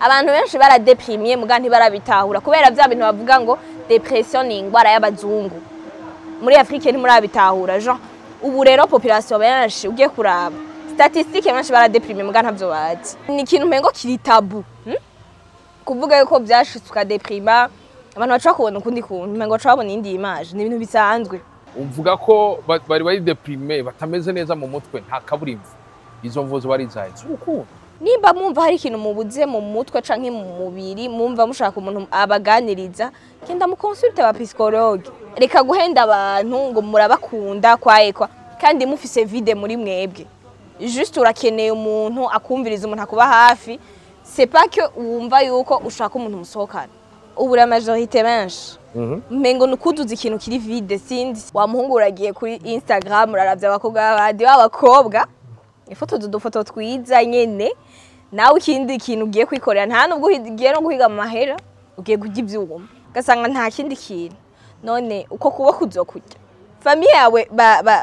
Abantu benshi baradeprimye muga ntibarabitahura kubera vya bintu bavuga ngo dépression ni ingwara y'abazungu. Muri Afrique ntimurabitahura, genre ubu rero population benshi ugiye kuraba statistique benshi baradeprimye muga ntavyo bazi. Ni ikintu umengo kiri tabou. Kuvuga yuko vyashitse ukadeprima abantu baca kubona ukundi kuntu umengo baca babona iyindi image, ni ibintu bisanzwe. Uvuga ko bari bari déprimé, batameze neza mu mutwe, nta kaburimbo. Izo mvuzo bari zaye z'urukundo. Nimba mwumva hari ikintu mubuze mu mutwe canke mu mubiri, mwumva mushaka umuntu abaganiriza, genda mu consulte aba psychologue. Reka guhenda abantu ngo murabakunda kwayekwa kandi mufise vide muri mwebwe. Juste urakeneye umuntu akumviriza, umuntu akuba hafi. C'est pas que wumva yuko ushaka umuntu musohokana. Ubu la majorité benshi mengo nukuduza ikintu kiri vide. Sindi wa muhungu uragiye kuri Instagram uraravye abakobwa b'abandi b'abakobwa, ifoto udufoto twiza nyene, nawe ikindi kintu ugiye kwikorera nta nubwo ugiye no guhiga amahera, ugiye kurya ivyuma ugasanga nta kindi kintu. None uko kuboko uzokurya famille yawe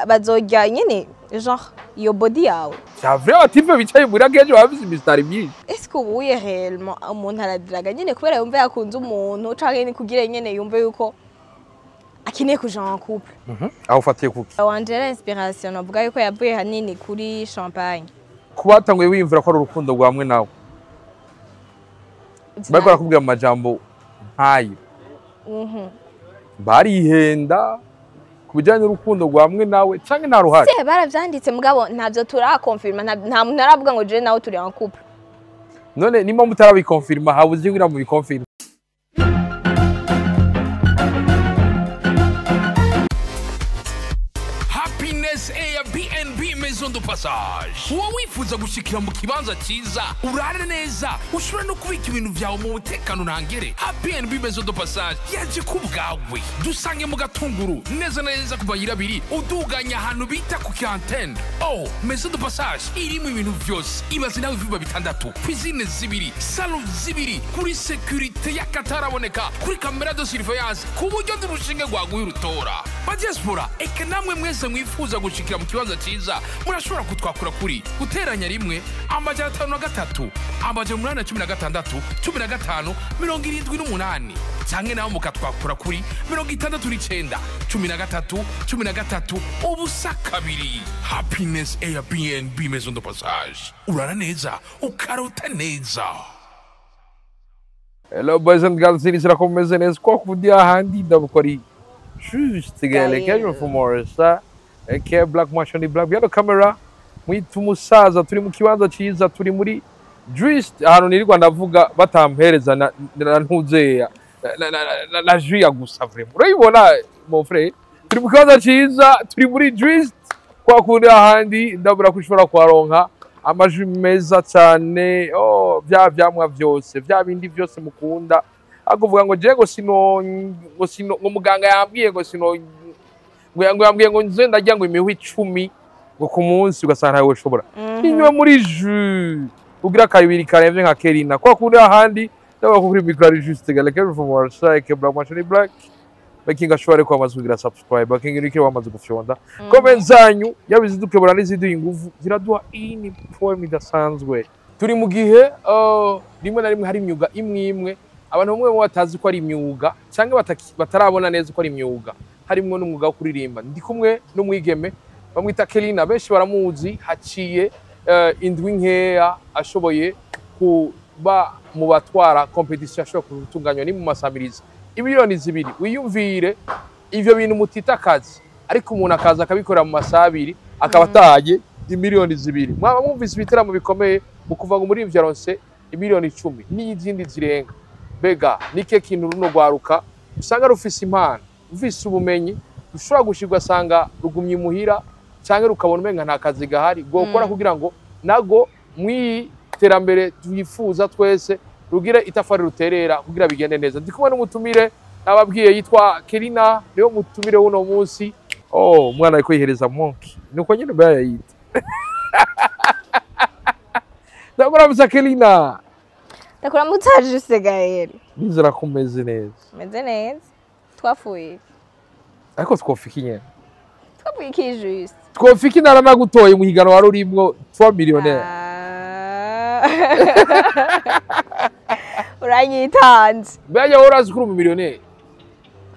bazorya nyene, genre iyo body yawe. C'est vrai, aba types bicaye muri akenshi baba bafise imisitari myinshi. Est-ce que ubuye réellement umuntu aradiraga nyene kubera yumve yakunze umuntu, canke ni kugira nyene yumve yuko akeneye kuja en couple? Aho ufatiye kuki? Wanje rero inspiration navuga yuko yavuye hanini kuri champagne. Kuba watanguye wiyumvira ko ari urukundo rwamwe nawe, bariko barakubwira amajambo nkayo, barihenda ku bijyanye n'urukundo rwamwe nawe canke nta ruhare? Se baravyanditse mugabo ntavyo turakonfirma, nta muntu aravuga ngo je nawe turi en couple. None nimba mutarabikonfirma, habuze kugira mubikonfirme? Happiness Airbnb Maison de Passage. Uba wifuza gushikira mu kibanza cyiza, urare neza, ushobora no kubika ibintu byawe mu mutekano ntangere. Airbnb Maison de Passage yaje ku bwawe. Dusange mu Gatunguru, neza na neza ku mayira abiri uduganya ahantu bita ku Kantene. Oh, Maison de Passage irimo ibintu byose. Ibaze nawe: ivyumba bitandatu, cuisine zibiri, salon zibiri, kuri sécurité y'akataraboneka, kuri caméra de surveillance, ku buryo n'urushinge rwaguye urutora. Ba diaspora eka namwe mwese mwifuza gushikira mu kibanza cyiza, murashobora kutwakura kuri +1 503 816 15 78, canke nawe mukatwakura kuri 69 13 13 02. Happiness Airbnb Maison de Passage, urara neza ukarota neza. Hello boys and girls, nizera ko mumeze neza kwa kuvugira ahandi ndabukora juste gale casual for Morisa aka Black Machine Black behind the camera mwita umusaza. Turi mu kibanza ciza, turi muri Drist, ahantu nirirwa ndavuga batampereza na ntuzeya na jus ya gusa. Vraiment urayibona mon frère, turi mu kibanza ciza, turi muri Drist kwa kundi ahandi ndabura ko ushobora kuharonka amajwi meza cyane. Oh, bya vyamwa vyose, bya bindi vyose mukunda, akuvuga ngo je ngo sino ngo sino ngo muganga yambwiye ngo sino ngo yambwiye ngo nze ndarya ngo imihwi 10 ngo ku munsi, ugasanga ntawe ushobora inywa muri jus ugira kabiri karemvye nka Kerina. Kwa kundi ahandi ndabona ko kuri micro ari juste gale Kevin from Warsaw ke Black Machine Black, making sure ko wamaze kugira subscribe, making sure wamaze gufyonda comment zanyu, yaba izidukebura n'iziduha inguvu, ziraduha ini poem idasanzwe. Turi mu gihe rimwe na rimwe hari imyuga imwe imwe abantu bamwe bamwe batazi ko ari imyuga cyangwa batarabona neza ko ari imyuga, harimwo n'umwuga wo kuririmba. Ndi kumwe n'umwigeme bamwita Kelina, benshi baramuzi. Haciye indwi nkeya ashoboye kuba mu batwara compétition ashobora gutunganywa ni mu masamirizi, imiliyoni 2. Wiyumvire ivyo bintu mutita akazi, ariko umuntu akaza akabikora mu masaha 2 akaba ataye imiliyoni 2. Mwaba mwumvise ibiteramo bikomeye mu kuva ngo muri ivyo aronse imiliyoni 10 n'izindi zirenga. Mbega nike kintu runo rwaruka usanga rufise impano, rufise ubumenyi, rushobora gushirwa asanga rugumye imuhira cyangwa rukabona umenga nta kazi gahari gokora, kugira ngo nago mw'iterambere twifuza twese rugire itafari ruterera kugira bigende neza? Ndi kumwe n'umutumire nababwiye yitwa Kelina, niwe mutumire w'uno munsi. Oh, umwana ariko yihereza monkey, nuko nyine bayayita. Ndakuramutsa Kelina. Ndakuramutsa Juste Gaël. Nizera ko umeze neza. Meze neza, twapfuye. Ariko twofika inyene. Twapfuye iki, Juste? Twofika inara nagutoye mu higanwa wari urimwo 3 millionnaire. Ah. Uranyitanze. Mbega wowe urazi ko uri umumiliyoneri?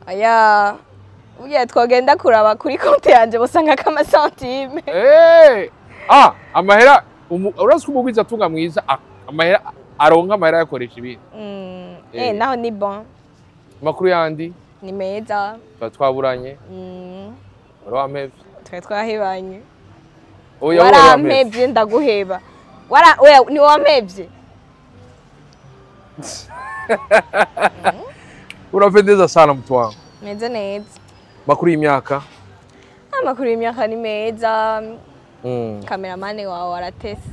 Aya, burya twogenda kuraba kuri konti yanje bosanga k'amasantime. Ah, amahera urazi ko umugwiza atunga mwiza amahera aronka, amahera yakoresha ibindi. Naho ni bon. Amakuru yandi? Ni meza. Tuba twaburanye. Wari wampevye. Twari twahebanye. Oya, wowe wari wampevye. Warampevye ndaguheba. Wara oya, ni wampevye. Unapendeza sana mtu wangu. Meze neza. Makuru y'imyaka? Amakuru y'imyaka ni meza. Kameramani wawe aratese.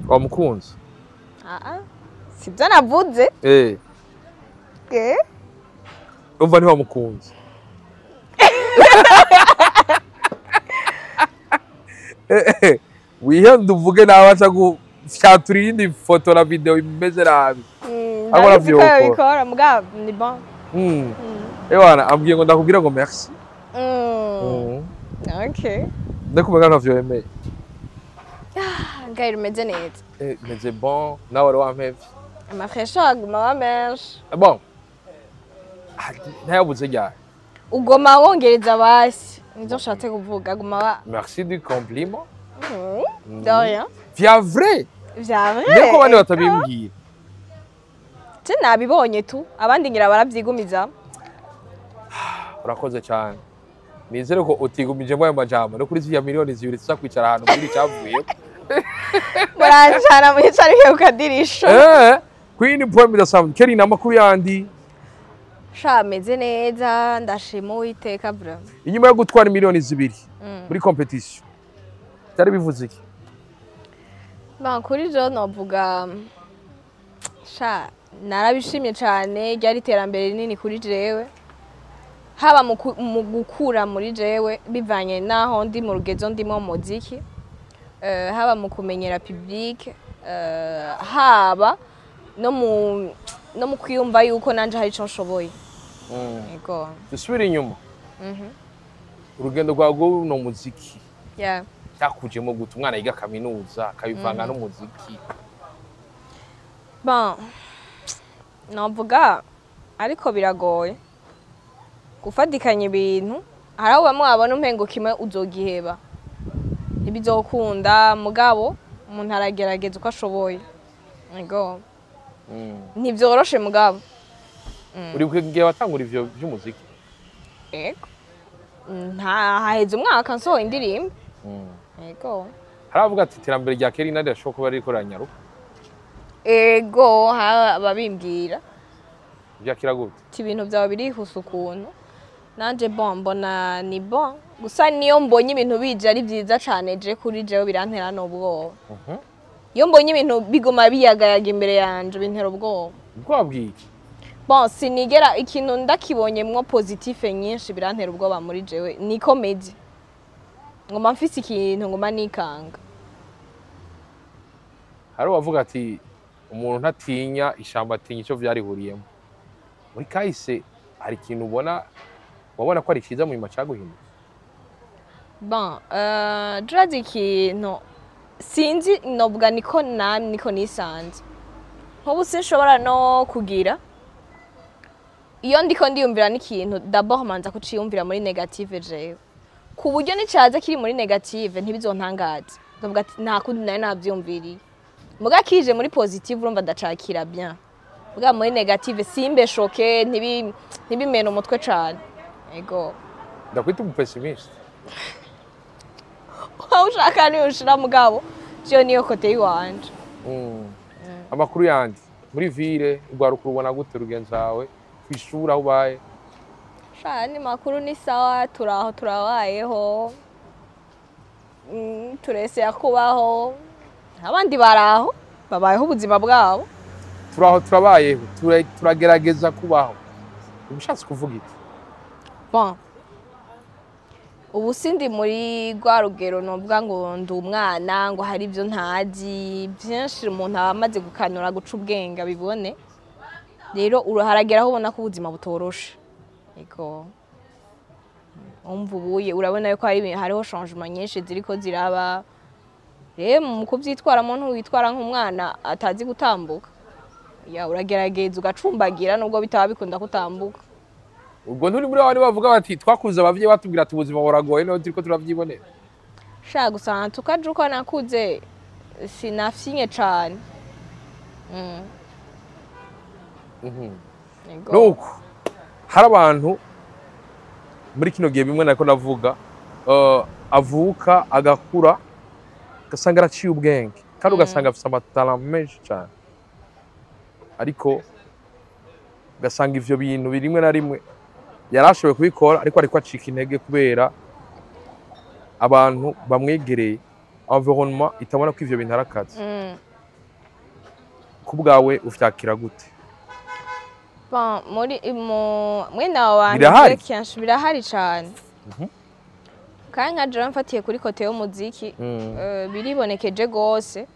Wamukunze? Ah, sibyo navuze. Umva, ntiwamukunze. Wihende uvuge nawe aca gufyatura iyindi foto na video imeze nabi. Ariko Ndabizi ko aravyokora. yabikora, mugabo ni bon. Ewana ambwiye ngo ndakubwira ngo merci. Okay. Ndakumva ntavyo wemeye. Gaël, umeze neza. Meze bon, nawe wari wampevye. Amafresha aguma aba menshi. Bon. Ah, ntayabuze ryari. Ugoma wongereza basi. Nivyo nshatse kuvuga, aguma ba. Merci du compliment. De rien. Vya vrai. Vya vrai. Niko abandi batabimbwira. Je nabibonye tu, abandi ngira baravyigumiza. Urakoze cyane. Nizere ko utigumije ayo majambo no kuri ziriya miliyoni 2 tuza kwicara ahantu muri cyavuye. Muranjana mwicarike ku kadirisha. Queen Poem idasanzwe. Kelly, amakuru yandi? Sha, meze neza, ndashima Uwiteka bro. Inyuma yo gutwara miliyoni 2 muri competition, byari bivuze iki? Bon, kuri jo novuga, sha, narabishimye cane, ryari iterambere rinini kuri jewe. Haba mu gukura muri jewe bivanye naho ndi mu rugezo ndimo mu muziki. Haba mu kumenyera public, haba no mu kwiyumva yuko nanje hari ico nshoboye. Yego. Dusubire inyuma, urugendo rwawe rw'uno muziki cyakujemo gute, umwana yiga kaminuza akabivanga n'umuziki? Bon, novuga ariko biragoye gufatikanya ibintu. Hari aho bamwe babona umpengo kimwe uzogiheba, ntibizokunda, mugabo umuntu aragerageza uko ashoboye. Yego. Ntivyoroshe mugabo. Uri igihe watangura ivyo by'umuziki? Yego, nta haheze umwaka nsohoye indirimbo. Yego. Haravuga ati iterambere rya Kelly Nadia rishobora kuba ririko riranyaruka. Ego, ababimbwira. Vyakira gute? Ati ibintu byawe birihuse ukuntu. Nanje bon, mbona ni bon, gusa niyo mbonye ibintu bije ari byiza cane, je kuri jewe birantera n'ubwoba. Iyo mbonye ibintu biguma biyagayaga imbere yanje, bintera ubwoba. Ubwoba bw'iki? Bon, sinigera ikintu ndakibonyemwo positif nyinshi, birantera ubwoba muri jewe. Ni comedy, ngoma mfise ikintu ngoma nikanga. Hari uwavuga ati umuntu ntatinya ishamba, atinya icyo vyarihuriyemo. Muri kahise hari ikintu ubona wabona ko ari cyiza mu nyuma caguhinduka? Bon, turazi ikintu, sinzi, novuga niko nami niko nisanze. Nk'ubu sinshobora no kugira, iyo ndiko ndiyumvira n'ikintu, d'abord manza kuciyumvira muri négative jewe, ku buryo nicaza kiri muri négative ntibizontangaze, ndavuga ati nta kundi nari navyumviriye. Muga kije muri positive, urumva ndacakira bien. Muga muri négative simbe choqué, ntibimena umutwe cane. Ego. Ndakwita umupessimiste. Aho ushaka niyo ushira, mugabo jewe niyo côté yiwanje. Amakuru yandi muri ville, urwaruka ubona gute rugenzi wawe kw'ishuri aho ubaye? Sha, ni makuru ni sawa, turaho, turabayeho. Turesera kubaho, abandi baraho babayeho ubuzima bwabo. Turaho, turabayeho, turagerageza kubaho, ubushatse kuvuga iki? Bon, ubu sindi muri rwa rugero novuga ngo ndi umwana, ngo hari ibyo ntazi byinshi. Umuntu aba amaze gukanura, guca ubwenge, abibone. Rero haragera aho ubona ko ubuzima butoroshe. Ego, umva, ubuye urabona yuko hariho changement nyinshi ziriko ziraba. Rero mu kuvyitwaramo ntuwitwara nk'umwana atazi gutambuka. Ya, uragerageza ugacumbagira nubwo bitaba bikunda kutambuka. Ubwo nturi muri abantu bavuga bati twakuze abavyeyi batubwira ati ubuzima buragoye, none turiko turavyibonera. Sha, gusa tukaje uko nakuze sinafyinye cane. Ego. Nuko hari abantu muri kino gihe, bimwe nako navuga, avuka agakura ugasanga araciye ubwenge kandi ugasanga afise amatara menshi cane, ariko ugasanga ivyo bintu rimwe na rimwe yarashoboye kubikora, ariko acika intege kubera abantu bamwegereye, environnement itabona ko ivyo bintu ari akazi. Ku bwawe uvyakira gute? Bon, muri mu mwene abo bantu Birahari? Kenshi birahari cane. Kandi nka jewe mfatiye kuri côté y'umuziki, biribonekeje gose.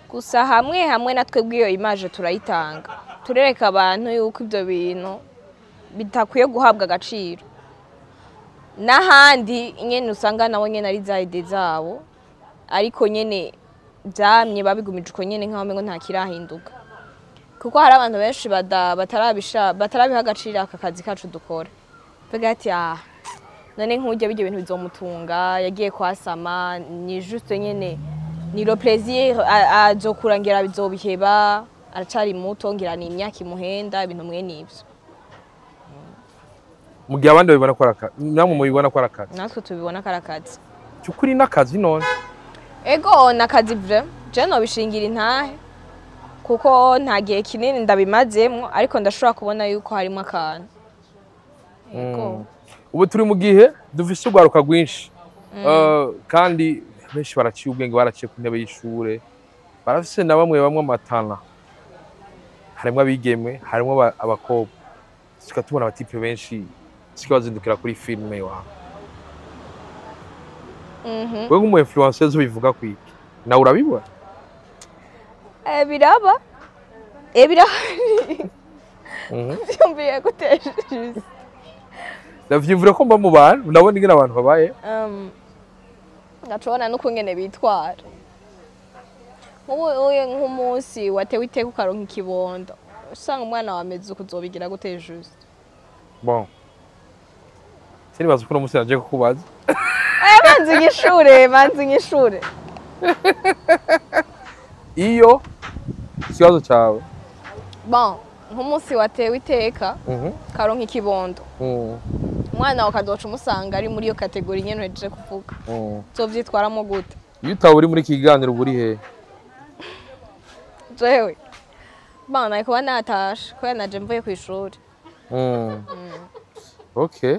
Gusa hamwe hamwe natwe bw'iyo image turayitanga, turereka abantu yuko ibyo bintu bitakwiye guhabwa agaciro. N'ahandi nyene usanga nabo nyene ari za idées zabo, ariko nyene vyamye babigumije uko nyene, nk'aho umengo nta kirahinduka, kuko hari abantu benshi batarabiha agaciro aka kazi kacu dukora. Bavuga ati: "Ah, none nk'urya bijya bintu bizomutunga? Yagiye kwasama, ni juste nyene ni le plaisir, azokura ngira bizobiheba, aracari muto, ngira ni imyaka imuhenda." Ibintu mwene ivyo. Mu gihe abandi babibona ko ari akazi, namwe mubibona ko ari akazi? Natwe tubibona ko ari akazi. Cyukuri n'akazi none? Ego, ni akazi vrai. Je nobishingira intahe kuko nta gihe kinini ndabimazemwo, ariko ndashobora kubona yuko harimo akantu. Ego. Ubu turi mu gihe dufise urwaruka rwinshi, kandi benshi baraciye ubwenge, baraciye ku ntebe y'ishure, barafise na bamwe bamwe amatana, harimwo abigeme, harimwo abakobwa. Tuka tubona aba types benshi sika bazindukira kuri filime wawe. Wewe nk'umu influenceuse ubivuga kwiki? Nawe urabibona? Biraba. Birahari. Vyumviye gute juste? Ndavyiyumvira ko mba mu bantu, ndabona ingene abantu babaye. Ngacobona n'ukungene bitwara. Nk'ubu uye nk'umunsi watewe iteka ukaronka ikibondo, usanga umwana wawe ameze uko, uzobigira gute juste? Bon, sinibaza ko uno munsi naje kukubaza. Banza inyishure, banza inyishure. Iyo ikibazo cawe. Bon, nk'umunsi watewe iteka ukaronka ikibondo, umwana wawe ukazoca umusanga ari muri iyo catégorie nyene uhejeje kuvuga, uzovyitwaramo gute? Iyo utaba uri muri iki kiganiro, uba uri hehe? Jewe, bon, nari kuba natashe kubera naje mvuye kw'ishuri. Okay,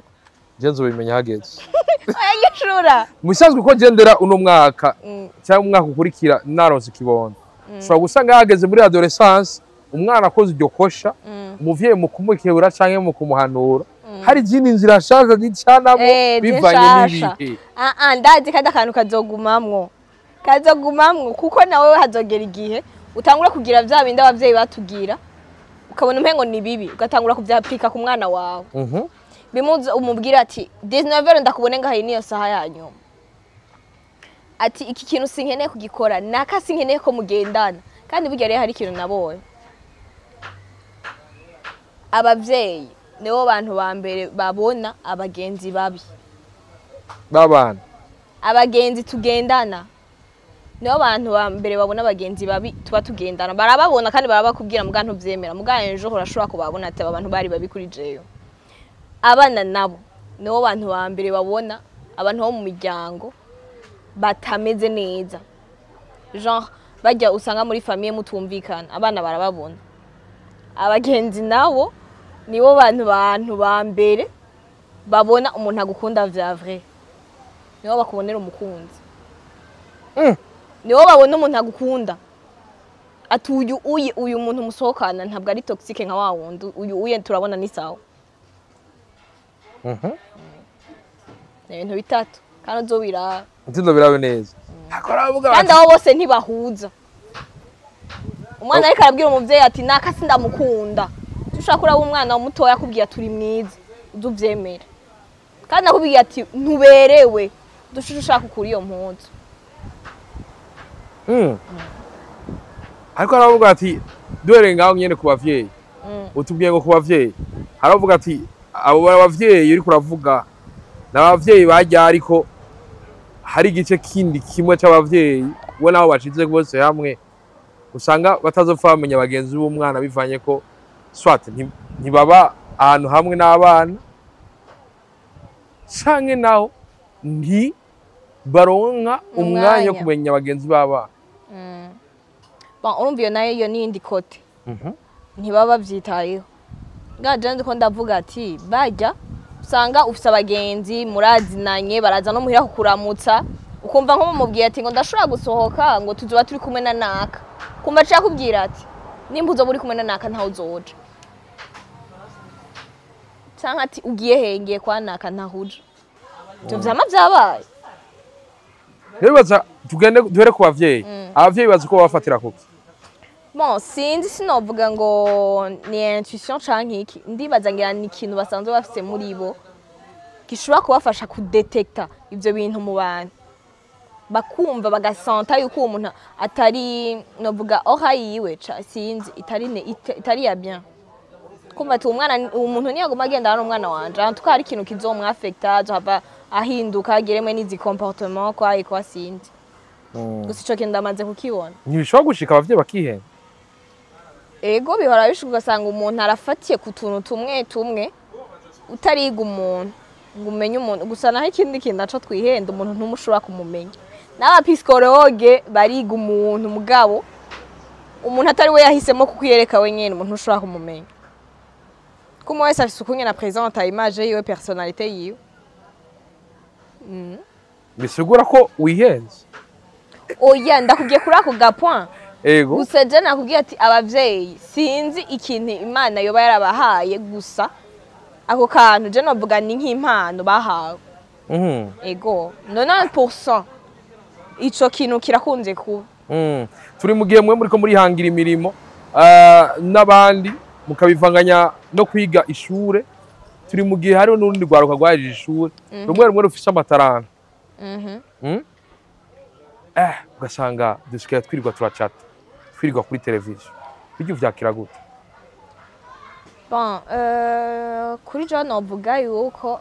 je nzobimenya hageze. Oya, nyishura. Mu bisanzwe uko gendera uno mwaka cyangwa umwaka ukurikira naronse ikibondo, ushobora gusanga hageze muri adolescence umwana akoze iryo kosha, umuvyeyi mu kumukebura canke mu kumuhanura hari izindi nzira nshasha zicanamo bivanye zishasha. n'ibihe. Ah ah, ndazi kandi akantu kazogumamwo, kazogumamwo, kuko nawe hazogera igihe utangura kugira vya bindi abavyeyi batubwira, ukabona umengo ni bibi, ugatangura kuvyapika ku mwana wawe. Bimuze umubwira ati: "19 ndakubone ngaha, iyi niyo saha ya nyuma." Ati: "Iki kintu sinkeneye kugikora, naka sinkeneye ko mugendana." Kandi burya rero hari ikintu nabonye: abavyeyi nibo bantu ba mbere babona abagenzi babi. Babana. Abagenzi tugendana nibo bantu ba mbere babona abagenzi babi tuba tugendana. Barababona kandi barabakubwira, muga ntuvyemera. Muga ejo urashobora kubabona ati: "Aba bantu bari babi kuri jewe." Abana nabo nibo bantu ba mbere babona abantu bo mu miryango batameze neza, genre bajya usanga muri famille mutumvikana, abana barababona. Abagenzi nabo nibo bantu ba mbere babona umuntu agukunda vya vrai, nibo bakubonera umukunzi. Nibo babona umuntu agukunda, ati: "Uyu uyu muntu musohokana ntabwo ari toxique nka wa wundi, uyu uye turabona ni sawa." Ni ibintu bitatu kandi uzobiraba. Ntindo birabe neza. Hakora avuga Kandi bati abo bose ntibahuza. Umwana ariko arabwira umuvyeyi ati: "Naka sindamukunda." Ushobora kuraba umwana mutoya akubwiye turi mwiza, uze uvyemere, kandi akubwiye ati: "Ntuberewe," dushushe ushaka ukura iyo mpuzu. Ariko aravuga ati duhereye ngaho nyene ku bavyeyi, utubwiye ngo ku bavyeyi, aravuga ati abo bavyeyi uriko uravuga ni abavyeyi barya, ariko hari igice kindi kimwe c'abavyeyi we nabo bashize bose hamwe usanga batazopfa bamenya bagenzi b'umwana, bivanye ko soit ntibaba ahantu hamwe n'abana, canke naho ntibaronka umwanya wo Umwanya. kumenya bagenzi b'abana. Bon, urumva iyo nayo, iyo ni iyindi côté, ntibaba bavyitayeho. Nga je ndiko ndavuga ati barya usanga ufise abagenzi murazinanye, baraza no muhira kukuramutsa, ukumva nko mumubwiye ati ngo ndashobora gusohoka, ngo tuzoba turi kumwe na naka, kumva aciye akubwira ati nimba uzoba uri kumwe na naka ntawe uzoja, canke ati ugiye he? Ngiye kwa naka, ntahuja. Ivyo vyama vyabaye. Rero baza tugende duhere ku bavyeyi. Abavyeyi bazi ko bafatira kuki? Bon, sinzi, sinovuga ngo ni intuition canke iki. Ndibaza ngira ni ikintu basanzwe bafise muri bo gishobora kubafasha kudetekta ivyo bintu mu bantu, bakumva bagasanta yuko uwo muntu atari, novuga aura yiwe sinzi itari itari ya bien, kumva ati umwana, uwo muntu niyaguma agendana n'umwana wanje, en tout cas hari ikintu kizomwafekta, azohava ahinduka, agiremwe n'izi comportement kwa kwa, sinzi. Gusa ico kintu ndamaze kukibona. Ntibishobora gushika abavyeyi bakihenda? Ego, bihora bishuka, ugasanga umuntu arafatiye ku tuntu tumwe tumwe, utariga umuntu ngo umenye umuntu. Gusa naho ikindi kintu naco twihenda, umuntu ntumushobora kumumenya. N'aba psychologue bariga umuntu, mugabo umuntu atari we yahisemo kukwiyereka wenyene, umuntu ntushobora kumumenya. Kuko umwe wese afise ukungene apresenta image yiwe, personnalité yiwe. Bisigura ko wihenze? Oya, ndakubwiye kuri ako ga point. Gusa je nakubwiye ati abavyeyi sinzi ikintu Imana yoba yarabahaye, gusa ako kantu je novuga ni nk'impano bahawe. Ego, 90% ico kintu kirakunze kuba. Turi mu gihe mwe muriko murihangira imirimo n'abandi, mukabivanganya no kwiga ishure. Turi mu gihe hariho n'urundi rwaruka rwahejeje ishure, rumwe rumwe rufise amataranta. Ugasanga dusigaye twirirwa turacata, twirirwa kuri televiziyo. Bijya uvyakira gute? Bon, kuri jewe novuga yuko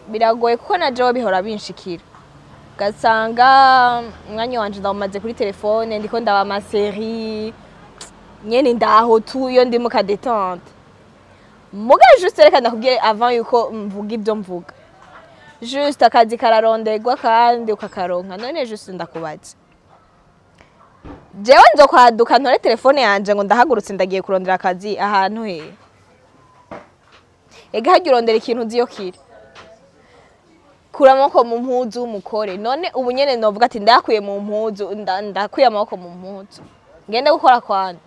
biragoye, kuko na jewe bihora binshikira, ugasanga umwanya wanje ndawumaze kuri telefone, ndiko ndaba ama séries nyene, ndaho tu iyo ndi mu ka détente. Muga juste reka ndakubwire avant yuko mvuga ibyo mvuga, juste akazi kararonderwa kandi ukakaronka. None juste ndakubaza, jewe nzokwaduka ntore telefone yanje ngo ndahagurutse ndagiye kurondera akazi ahantu he? Ega harya urondera ikintu uzi iyo kiri. Kura amaboko mu mpuzu mukore. None ubu nyene novuga ati ndakuye mu mpuzu, ndakuye amaboko mu mpuzu, ngende gukora kwande?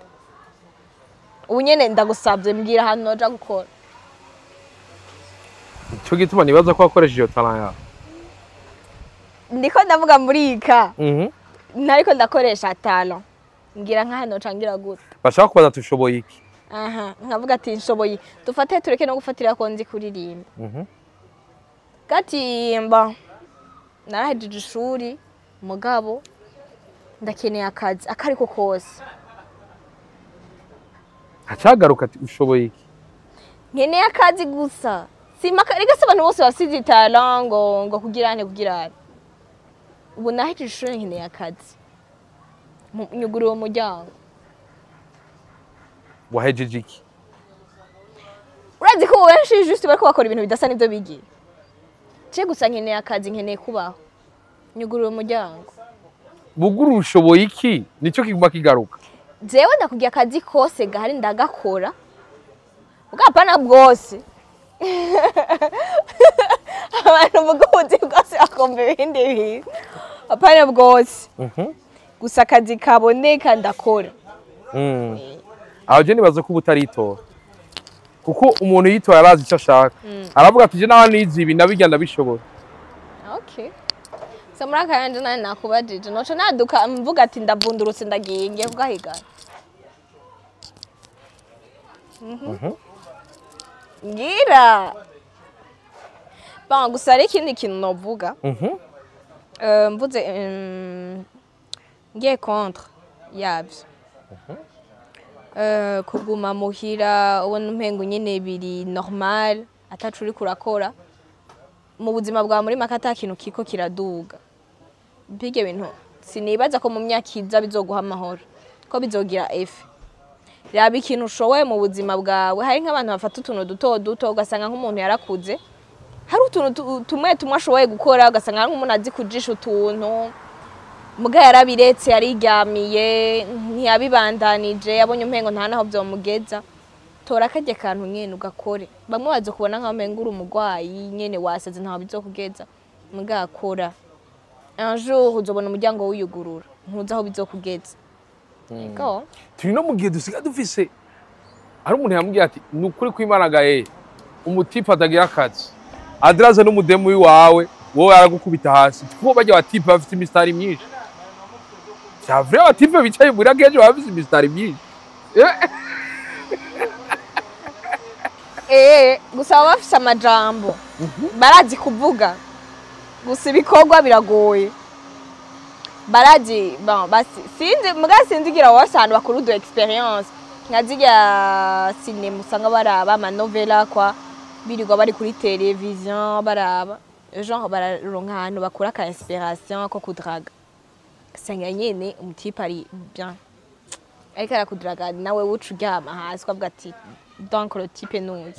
Ubu nyene ndagusavye, mbwira ahantu noja gukora. Ico gituma nibaza ko wakoresheje iyo talent yawe. Ndiko ndavuga muri ika ntariko ndakoresha talent, ngira nk'ahantu noca ngira gute? Bashaka kubaza tushoboye iki? Aha nkavuga ati nshoboye, dufate tureke no gufatira ko nzi kuririmba. Gatimba narahejeje ishuri, mugabo ndakeneye akazi akariko kose. Hacagaruka ati ushoboye iki? Nkeneye akazi gusa. Simaka rega, se abantu bose bafite izi talent ngo kugirane kugirane. Ubu nahejeje ishuri, nkeneye akazi. Nyugurura uwo muryango. Wahejeje iki? Urazi ko ubu benshi juste bariko bakora ibintu bidasa n'ivyo bigiye. Je gusa nkeneye akazi, nkeneye kubaho, nyugurura umuryango. Buguru ushoboye iki, nicyo kiguma kigaruka. Jewe ndakubwiye, akazi kose gahari ndagakora, bwapana bwose. Abantu muga ubuzi bwose bakumva ibindi bintu. Apana bwose. Gusa akazi kaboneka ndakora. Aho je nibaza ko uba utaritora, kuko umuntu yitora arazi icyo ashaka, aravuga ati je naho nize ibi nabirya ndabishoboye. Okay, so muri aka yanje nawe nakubajije, noca naduka mvuga ati ndavundurutse, ndagiye, ngiye kugahigana. Ngira bon, gusa hari ikindi kintu novuga. Mvuze ngiye contre yabyo. Kuguma muhira ubona umpengo nyene biri normal, atacu uriko urakora mu buzima bwawe, muri make ata kintu kiko kiraduga, bige bintu sinibaza ko mu myaka iza bizoguha amahoro, ko bizogira effet. Raba ikintu ushoboye mu buzima bwawe. Hari nk'abantu bafata utuntu duto duto, ugasanga nk'umuntu yarakuze, hari utuntu tumwe tumwe ashoboye gukora, ugasanga hari nk'umuntu azi kujisha utuntu, muga yarabiretse, yariryamiye, ntiyabibandanije, yabonye umpengo nta naho vyomugeza. Tora karya kantu nyene ugakore. Bamwe baza kubona nkaho umengo uri umurwayi nyene, wasaze, ntaho bizokugeza. Muga akora, un jour uzobona umuryango wiyugurura, ntuzi aho bizokugeza. Ego. Turi no mu gihe dusigaye dufise, hari umuntu yambwiye ati: "Ni ukuri kw'Imana gaye, umutipe atagira akazi adiraze n'umudemu w'iwawe, wowe aragukubita hasi," kuko barya batipe bafite imisitari myinshi. C'est vrai, abatipe bicaye muri akenshi baba bafise imisitari myinshi. Gusa baba bafise amajambo, barazi kuvuga, gusa ibikorwa biragoye. Barazi, bon, basi sinzi, muga sinzi gira bose ahantu bakura udu expérience nka zirya cinéma usanga baraba amanovela kwa birirwa bari kuri television baraba, genre bararonka ahantu bakura ka inspiration ko kudraga. Usanga nyene umutipe ari bien, ariko arakudraga, nawe wuca uryama hasi ukavuga ati: "Donc le type nuyu."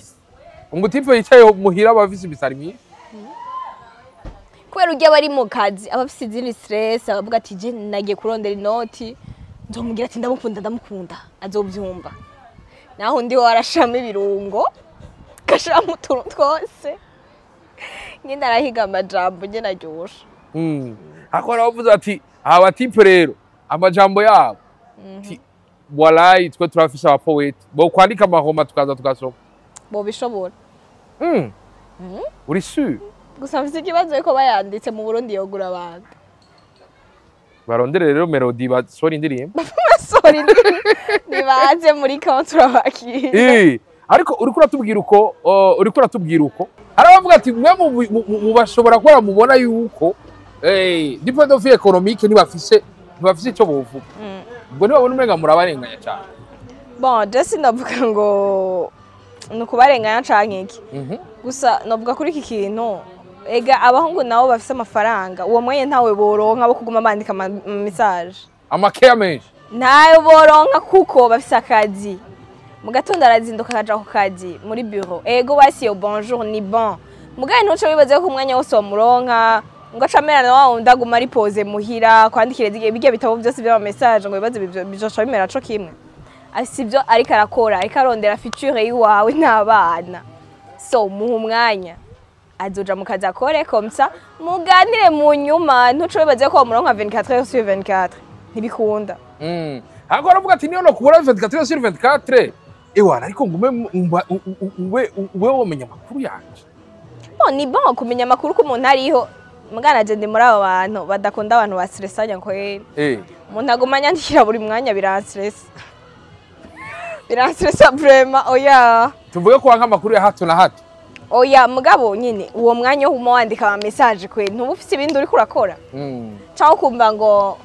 Umutipe yicaye muhira aba afise imisitari myinshi. Kubera urya bari mu kazi, aba afise izindi stress, abavuga ati: "Je nagiye kurondera inoti, nzomubwira ati ndamukunda, ndamukunda, azovyumva." Naho undi we arashiramo ibirungo, agashiramo utuntu twose nyine, arahiga amajambo nyine aryoshe. Ariko hari abavuze ati: "Aba batipe rero amajambo yabo, ati walayi twe turafise abapoète bo kwandika amahoma, tukaza tugasoma." Bobishobora. Uri sûr? Gusa mfise ikibazo yuko bayanditse mu Burundi yogura abantu. Barondere rero mélodie, basohora indirimbo. Sorry, nibaze muri konti, turabakira. Ariko uriko uratubwira uko hari abavuga ati mwe mu bashobora kuba mubona yuko du point de vue économique ntibafise icyo bovuga, ubwo ntibabona umenga murabarenganya cyane? Bon, je sinavuga ngo ni ukubarenganya canke iki. Gusa novuga kuri iki kintu, ega abahungu nabo bafise amafaranga, uwo mwanya ntawe boronka bo kuguma bandika ama message. Amakeya menshi. Ntayo boronka, kuko bafise akazi. Mu gatondo arazinduka akaja ku kazi muri bureau. Ego, basi yo bonjour ni bon, mugaye ntuce wibaze ko umwanya wose womuronka ngo aca amera na wa wundi aguma ari posé muhira kwandikira birya bitabo byose by'ama message, ngo bibaze bizoca bimera co kimwe. Si ibyo ariko arakora, ariko arondera future yiwawe n'abana. So muha umwanya, azoja mu kazi akore, comme ça muganire mu nyuma. Ntuce wibaze ko womuronka 24 heures sur 24, ntibikunda. Ariko aravuga ati: "Niyo nokubura 24 heures sur 24, ewana, ariko ngume ube womenya amakuru yanje." Bon, ni bon kumenya amakuru ko umuntu ariho. Mugana je ndi muri abo bantu badakunda abantu bastressanya kweri. Umuntu aguma anyandikira buri mwanya biranstressa, biranstressa vraiment, oya. Tuvuge ko wanka amakuru ya hato na hato. Oya, mugabo nyine uwo mwanya wo wandika ama message kweri, ntuba ufise ibindi uriko urakora? Cyangwa ukumva ngo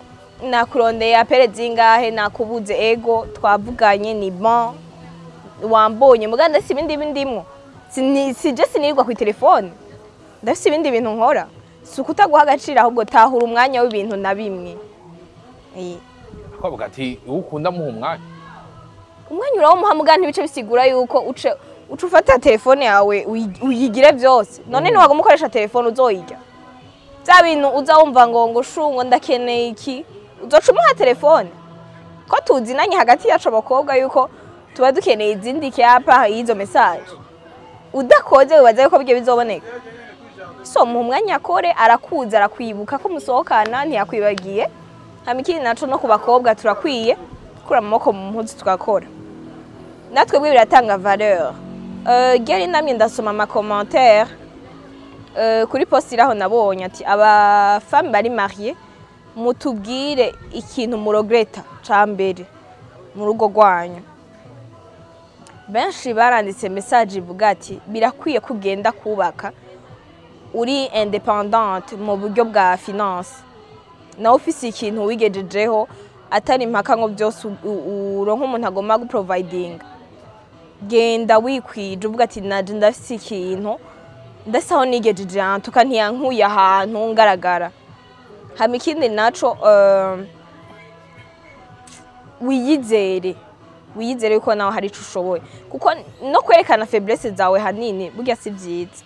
nakurondeye appels zingahe, nakubuze. Ego, twavuganye, ni bon, wambonye, mugabo ndafise ibindi bindimwo. Sije sinirwa ku telefone, ndafise ibindi bintu nkora. Si ukutaguha agaciro, ahubwo tahura umwanya w'ibintu na bimwe. Akavuga ati: "Uwo ukunda muha umwanya." Umwanya urawumuha, mugabo ntibice bisigura yuko uce uca ufata telefone yawe uyigire byose. None ntiwaguma ukoresha telefone, uzoyirya bya bintu uza wumva ngo shungo ndakeneye iki, uzoca umuha telefone? Ko tuzinanye hagati yacu abakobwa yuko tuba dukeneye izindi kyapa y'izo message, udakoze wibaza yuko bijye bizoboneka? So mu mwanya akore, arakuza, arakwibuka ko musohokana, ntiyakwibagiye. Hama ikindi naco, no ku bakobwa turakwiye gukura amaboko mu mpuzu tugakora, natwe bwe biratanga valeur. Geri namye ndasoma ama commentaire kuri post iraho, nabonye ati: "Aba femme bari mariée, mutubwire ikintu muregretta ca mbere mu rugo rwanyu." Benshi baranditse message ivuga ati: "Birakwiye kugenda kubaka uri indépendante mu buryo bwa finance, nawe ufise ikintu wigejejeho." Atari impaka ngo byose uronke umuntu agomba guprovidinga. Genda wikwije, uvuga ati: "Naje ndafise ikintu, ndafise aho nigejeje, antuka ntiyankuye ahantu ngaragara." Hama ikindi naco, wiyizere, wiyizere yuko nawe hari ico ushoboye, kuko no kwerekana faiblesse zawe hanini burya si vyiza.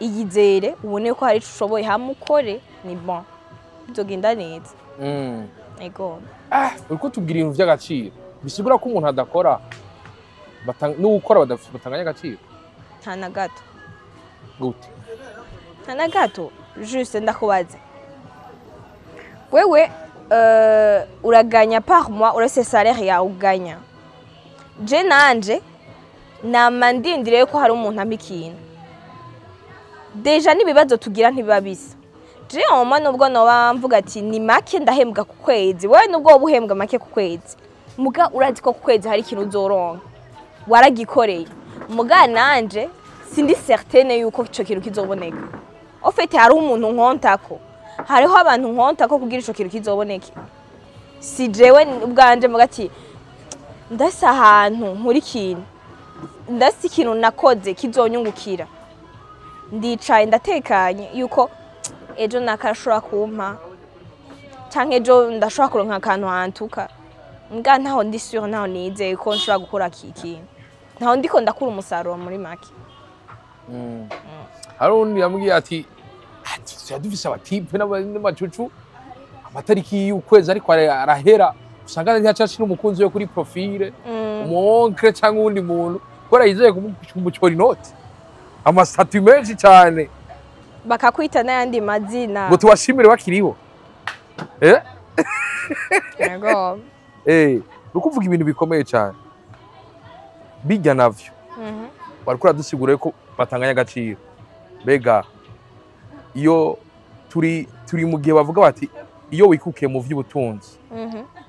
Iyizere, ubone ko hari ico ushoboye, hama ukore, ni bon, bizogenda neza. Ego. Ah, uriko tubwira ibintu vy'agaciro, bisigura ko umuntu adakora n'uwukora batanganya agaciro? Nta na gato. Gute? Nta na gato. Juste ndakubaza, wewe uraganya par mois, uretse salaire yawe uganya, je nanje nama ndindiriye yuko hari umuntu ampa ikintu. Déjà n'ibibazo tugira ntibiba bisa. Je oma nubwo noba mvuga ati ni make ndahembwa ku kwezi, wewe nubwo woba uhembwa make ku kwezi, muga urazi ko ku kwezi hari ikintu uzoronka waragikoreye. Muga nanje sindi certaine yuko ico kintu kizoboneka. Au fait, hariho umuntu nkontako, hariho abantu nkontako kugira ico kintu kizoboneke. Si jewe ubwanje muga ati ndasa ahantu nkuri ikintu, ndasa ikintu nakoze kizonyungukira, ndicaye ndatekanye yuko ejo nakarashobora kumpa, canke ejo ndashobora kuronka akantu hantuka. Mbwa ntaho ndi sûre, ntaho nizeye ko nshobora gukora iki kintu, ntaho ndiko ndakura umusaruro muri make. Hari uwundi yambwiye ati: "Ah, tuba dufise abatipe n'amacucu, amatariki y'ukwezi ariko arahera, usanga ntiyaca ashira umukunzi we kuri profile, umuonkre cyangwa uwundi muntu, kubera yizeye kumucora inoti, ama statuts menshi cyane." Bakakwita n'ayandi mazina. Ngo tubashimire bakiriho, eh. Yego. Eh, ni ukuvuga ibintu bikomeye cyane bijya navyo. Bariko uradusigura ko batanganya agaciro. Mbega iyo turi mu gihe bavuga bati iyo wikukiye mu vy'ubutunzi,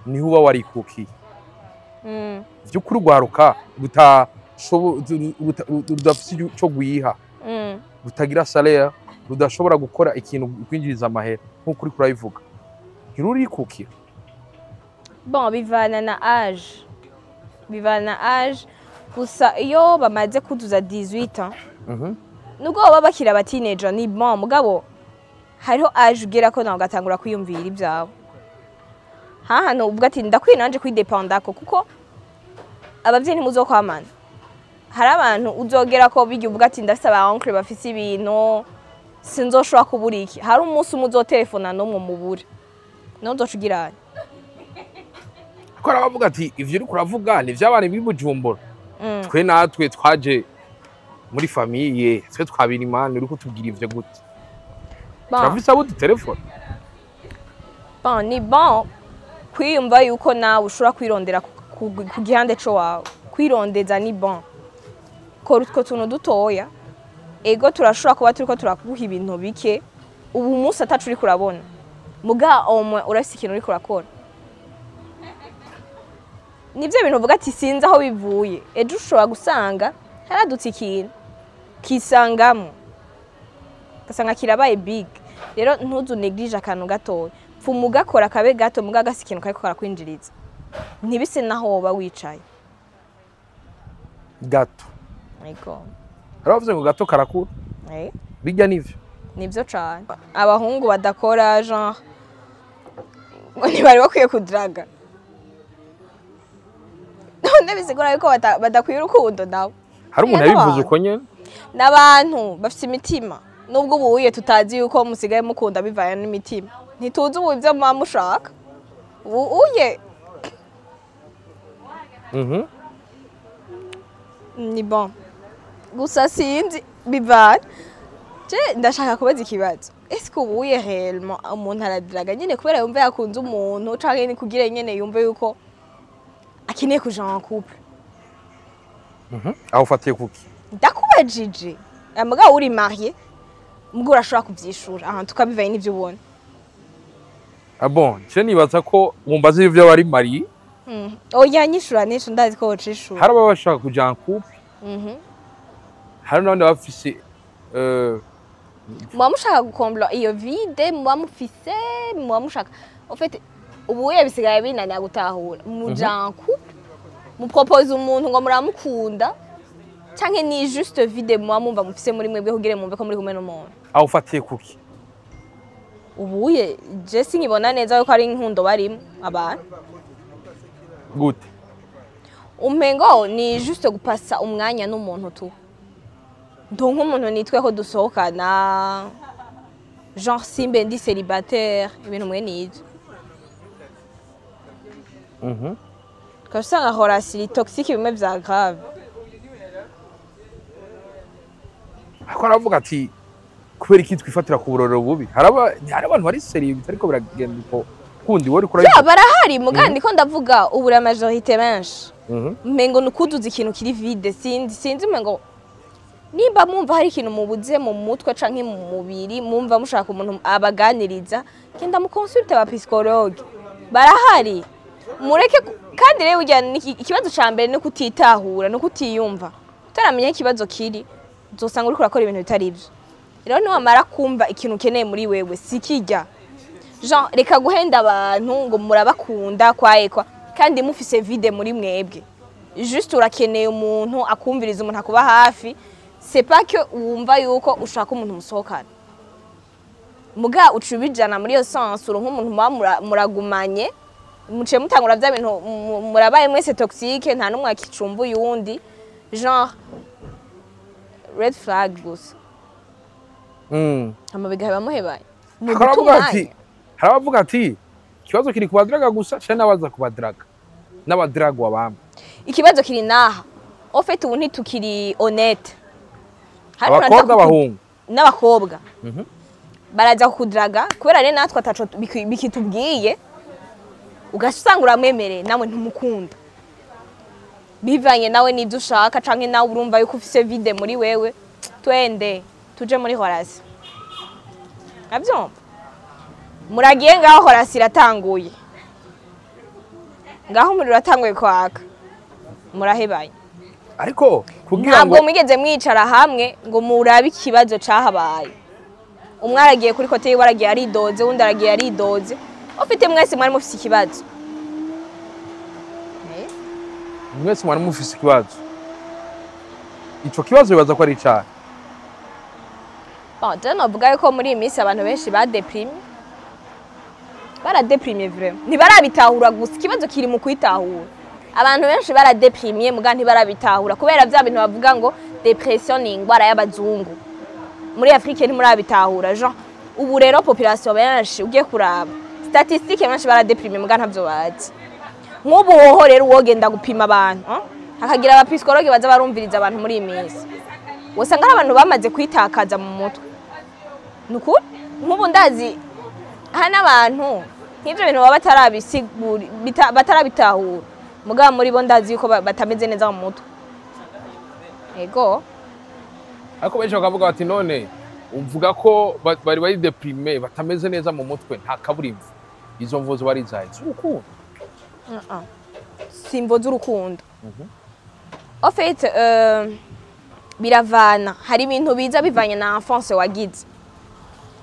niho uba warikukiye vy'ukuri, urwaruka rudafise ico rwiha, rutagira salaire, rudashobora gukora ikintu kwinjiriza amahera nk'uko uriko urabivuga, ntirurikukira? Bon, bivana na âge, bivana na âge. Gusa iyo bamaze kuzuza 18 ans, nubwo baba bakiri aba teenager, ni bon. Mugabo hariho âge ugera ko nawe ugatangura kwiyumvira ibyawe, hahantu uvuga ati ndakwiye nanje kwidependako, kuko abavyeyi ntimuzokwamana. Hari abantu uzogera ko bijya uvuga ati ndafise aba oncle bafise ibintu, sinzoshobora kubura iki. Hari umunsi umwe uzotelefona n'umwe mubure, nawe uzoca ugira. Kuko hari abavuga ati ivyo uriko uravuga ni ivy'abana b'i Bujumbura, twe natwe twaje muri famille, twe twabira imana, uriko tubwira ivyo gute? Bon. Turafise abo dutelefona. Bon, ni bon kwiyumva yuko nawe ushobora kwirondera ku gihande co wawe. Kwirondeza ni bon. Kora utwo tuntu dutoya. Ego, turashobora kuba turiko turakuha ibintu bike ubu umunsi atacu uriko urabona, muga omwe urafise ikintu uriko urakora. Nivyo bintu uvuga ati sinzi aho bivuye, ejo ushobora gusanga haradutse ikintu kisangamo, ugasanga kirabaye big. Rero ntuzu néglige akantu gatoya, pfuma ugakora kabe gato, muga gasa ikintu kariko karakwinjiriza, ntibise naho woba wicaye. Gato. Ego. Hari abavuze ngo gato karakura. Eh. Bijya nivyo? Nivyo cane. Abahungu badakora, genre ngo ntibari bakwiye kudraga, none bisigura yuko badakwiye urukundo nabo? Hari umuntu Oya, yabivuze n'abantu. uko nyene. N'abantu bafite imitima, nubwo ubuye tutazi yuko musigaye mukunda bivanye n'imitima, ntituzi ubu ibyo muba mushaka ubu uye. Ni bon, gusa sinzi, bivana. Je ndashaka kubaza ikibazo: est-ce que ubuye réellement umuntu aradraga nyene kubera yumva yakunze umuntu, canke ni kugira nyene yumve yuko akeneye kuja en couple? Aho ufatiye kuki? Ndakubajije. Mugabo uri marié, mbwo urashobora kuvyishura ahantu tukabivanye n'ivyo ubona. Ah bon, je nibaza ko mumbaza ivyo bari marié. Oya, nyishura nisho, ndazi ko wocishura. Hari ababa bashaka kuja en couple, hari n'abandi bafise Muba mushaka gukombla iyo vide muba mufise, muba mushaka, en fait. Ubuye bisigaye binanira gutahura. Muja en couple, mupropose umuntu ngo muramukunda, canke ni juste vide muba mumva mufise muri mwebwe kugira mumve ko muri kumwe n'umuntu? Aho ufatiye kuki? Ubuye je sinkibona neza yuko ari inkundo barimo abantu. Gute? Umengo ni juste gupasa umwanya n'umuntu tu, ndonka umuntu nitwe ko dusohokana, genre simbe ndi célibataire, ibintu mwe n'ivyo. Ugaca usanga relation iri toxique, bimwe vya grave. Ariko aravuga ati kubera iki twifatira ku burorero bubi? Hari abantu bari sérieux, bitariko biragenda uko kundi wowe uriko Ya, urabivuga. Barahari, muga ndiko ndavuga ubu la majorité benshi umengo ni ukuduza ikintu kiri vide. Sinzi, umengo nimba mwumva hari ikintu mubuze mu mutwe canke mu mubiri, mumva mushaka umuntu abaganiriza, genda muconsulte aba psychologue, barahari. Mureke kandi rero burya ikibazo ca mbere ni kutitahura no kutiyumva. Utaramenya ikibazo kiri, uzosanga uriko urakora ibintu bitari ivyo. Rero niwamara kumva ikintu ukeneye muri wewe, sikirya genre reka guhenda abantu ngo murabakunda kwayekwa kandi mufise vide muri mwebwe. Juste urakeneye umuntu akumviriza, umuntu akuba hafi. C'est pas que wumva yuko ushaka umuntu musohokana, muga uca ubijana muri iyo sens. Uronka umuntu muba muragumanye, muciye mutangura vya bintu, murabaye mwese toxique, nta n'umwe akicumba uyundi, genre red flag gusa. Hama bigaheba muhebaye. Ariko aravuga ati, hari abavuga ati ikibazo kiri ku badaraga gusa canke n'abaza kubadaraga n'abadragwa bamwe. Ikibazo kiri naha, au fait ubu ntitukiri honnête. Hari umuntu aza Abakobwa, abahungu? N'abakobwa baraza kukudraga kubera rero natwe ataco bikitubwiye, ugaca usanga uramwemereye, nawe ntumukunda, bivanye nawe n'ibyo ushaka, canke nawe urumva yuko ufise vide muri wewe, twende tuje muri relation. Avyumva muragiye ngaho, relation iratanguye ngaho, umuriro uratanguye kwaka, murahebanye. Ariko kugira Ntabwo ngo mwigeze mwicara hamwe ngo murabe ikibazo cahabaye. Umwe aragiye kuri côté yiwe, aragiye aridoze, uwundi aragiye aridoze. Ufite mwese mwari mufise ikibazo. Mwese mwari mufise ikibazo, ico kibazo bibaza ko ari icahe? Bon, je novuga yuko muri iyi minsi abantu benshi badéprimé, baradéprimé vraiment, ntibarabitahura gusa. Ikibazo kiri mu kwitahura. Abantu benshi baradéprimye, muga ntibarabitahura kubera vya bintu bavuga ngo dépression ni ingwara y'abazungu, muri Afrique ntimurabitahura. Genre ubu rero population benshi, ugiye kuraba statistique, benshi baradéprimé, muga ntavyo bazi. Nk'ubu hoho rero wogenda gupima abantu, hakagira abapsychologue baza barumviriza abantu muri iyi minsi, usanga ari abantu bamaze kwitakaza mu mutwe. Ni ukuri, nk'ubu ndazi hari n'abantu nk'ivyo bintu baba batarabisigura, batarabitahura, mugabo muri bo ndazi yuko batameze neza mu mutwe, ego. Ariko benshi bakavuga bati none uvuga ko bari bari déprimé, batameze neza mu mutwe, nta kaburimbo, izo mvo ziba ari izahe z'urukundo? Si imvo z'urukundo. En fait, biravana. Hari ibintu biza bivanye na enfance wagize,